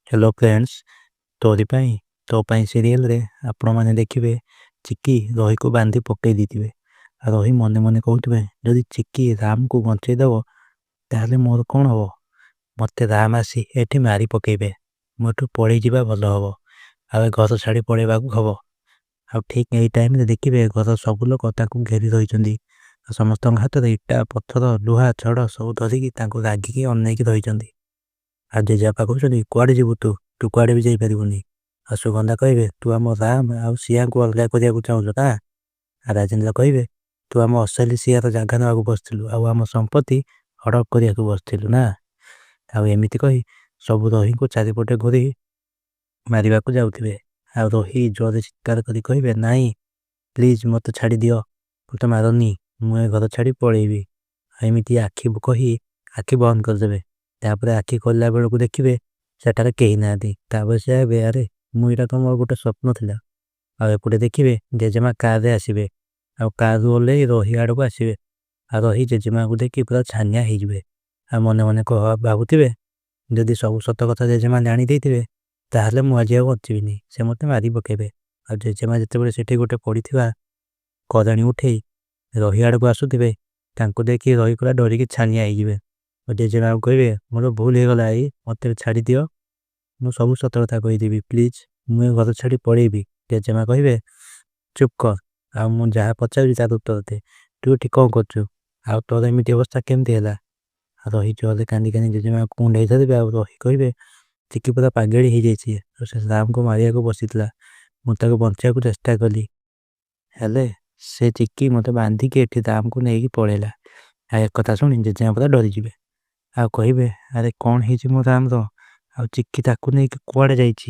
Hello friends, ତୋରି ପାଇଁ ତୋ ପାଇଁ ସିରିଏଲରେ ଆପଣମାନେ ଦେଖିବେ ଚିକି ରୋହିକୁ ବାନ୍ଧି ପକାଇ ଦେଇଥିବେ। ଆଉ ରୋହି ମନେ ମନେ କହୁଥିବେ, ଯଦି ଚିକି ରାମକୁ ବଞ୍ଚେଇ ଦେବ ତାହେଲେ ମୋର କ'ଣ ହେବ? ମୋତେ ରାମ ଆସି ଏଠି ମାରି ପକାଇବେ, ମୁଁ ଏଠୁ ପଳେଇ ଯିବା ଭଲ ହେବ, ଆଉ ଏ ଘର ଛାଡ଼ି ପଳେଇବାକୁ ହେବ। ଆଉ ଠିକ୍ ଏଇ ଟାଇମ୍ରେ ଦେଖିବେ ଘର ସବୁ ଲୋକ ତାଙ୍କୁ ଘେରି ରହିଛନ୍ତି, ଆଉ ସମସ୍ତଙ୍କ ହାତରେ ଇଟା, ପଥର, ଲୁହା ଛଡ଼ ସବୁ ଧରିକି ତାଙ୍କୁ ରାଗିକି ଅନେଇକି ରହିଛନ୍ତି। ଆଉ ଜେଜେବାପା କହୁଛନ୍ତି, କୁଆଡ଼େ ଯିବୁ ତୁ? ତୁ କୁଆଡ଼େ ବି ଯାଇପାରିବୁନି। ଆଉ ସୁଗନ୍ଧା କହିବେ, ତୁ ଆମ ରାମ ଆଉ ସିଆଙ୍କୁ ଅଲଗା କରିବାକୁ ଚାହୁଁଛୁ ନା? ଆଉ ରାଜେନ୍ଦ୍ର କହିବେ, ତୁ ଆମ ଅସଲି ସିଆର ଜାଗା ନେବାକୁ ବସିଥିଲୁ ଆଉ ଆମ ସମ୍ପତ୍ତି ହଡ଼ପ କରିବାକୁ ବସିଥିଲୁ ନା? ଆଉ ଏମିତି କହି ସବୁ ରୋହିଙ୍କୁ ଚାରିପଟେ ଘୁରି ମାରିବାକୁ ଯାଉଥିବେ। ଆଉ ରୋହି ଜୋରରେ ଚିତ୍କାର କରି କହିବେ, ନାଇଁ ପ୍ଲିଜ୍ ମୋତେ ଛାଡ଼ିଦିଅ, ମୋତେ ମାରନି, ମୁଁ ଏ ଘର ଛାଡ଼ି ପଳେଇବି। ଆଉ ଏମିତି ଆଖି କହି ଆଖି ବନ୍ଦ କରିଦେବେ। ତାପରେ ଆଖି ଖୋଲିଲା ବେଳକୁ ଦେଖିବେ ସେଠାରେ କେହି ନାହାନ୍ତି। ତାପରେ ସେ ଭାବିବେ, ଆରେ ମୁଁ ଏଇଟା ତ ମୋର ଗୋଟେ ସ୍ୱପ୍ନ ଥିଲା। ଆଉ ଏପଟେ ଦେଖିବେ ଜେଜେମା କାରରେ ଆସିବେ, ଆଉ କାରରୁ ଓହ୍ଲେଇ ରୋହି ଆଡ଼କୁ ଆସିବେ। ଆଉ ରୋହି ଜେଜେମାକୁ ଦେଖି ପୁରା ଛାନିଆ ହେଇଯିବେ, ଆଉ ମନେ ମନେ ଭାବୁଥିବେ, ଯଦି ସବୁ ସତ କଥା ଜେଜେମା ଜାଣି ଦେଇଥିବେ ତାହେଲେ ମୁଁ ଆଜି ଆଉ ବଞ୍ଚିବିନି, ସେ ମୋତେ ମାରି ପକାଇବେ। ଆଉ ଜେଜେମା ଯେତେବେଳେ ସେଠି ଗୋଟେ ପଡ଼ିଥିବା କଦାଣୀ ଉଠେଇ ରୋହି ଆଡ଼କୁ ଆସୁଥିବେ, ତାଙ୍କୁ ଦେଖି ରୋହି ପୁରା ଡରିକି ଛାନିଆ ହେଇଯିବେ। ଆଉ ଜେଜେମାକୁ କହିବେ, ମୋର ଭୁଲ ହେଇଗଲା ଆଈ, ମୋତେ ଛାଡ଼ିଦିଅ, ମୁଁ ସବୁ ସତ କଥା କହିଦେବି, ପ୍ଲିଜ୍ ମୁଁ ଏ ଘର ଛାଡ଼ି ପଳେଇବି। ଜେଜେମା କହିବେ, ଚୁପ୍ କର, ଆଉ ମୁଁ ଯାହା ପଚାରିବି ତାର ଉତ୍ତର ଦେ, ତୁ ଏଠି କ'ଣ କରୁଛୁ ଆଉ ତୋର ଏମିତି ଅବସ୍ଥା କେମିତି ହେଲା? ଆଉ ରୋହି ଜୋରରେ କାନ୍ଦି କାନ୍ଦି ଜେଜେମାକୁ କୁଣ୍ଢେଇ ଧରିବେ। ଆଉ ରୋହି କହିବେ, ଚିକି ପୁରା ପାଗେଳି ହେଇଯାଇଛି ଆଉ ସେ ରାମକୁ ମାରିବାକୁ ବସିଥିଲା, ମୁଁ ତାକୁ ବଞ୍ଚାଇବାକୁ ଚେଷ୍ଟା କଲି, ହେଲେ ସେ ଚିକି ମୋତେ ବାନ୍ଧିକି ଏଠି ରାମକୁ ନେଇକି ପଳେଇଲା। ଆଉ ଏକଥା ଶୁଣି ଜେଜେମା ପୁରା ଡରିଯିବେ ଆଉ କହିବେ, ଆରେ କ'ଣ ହେଇଛି ମୋ ରାମର, ଆଉ ଚିକି ତାକୁ ନେଇକି କୁଆଡ଼େ ଯାଇଛି?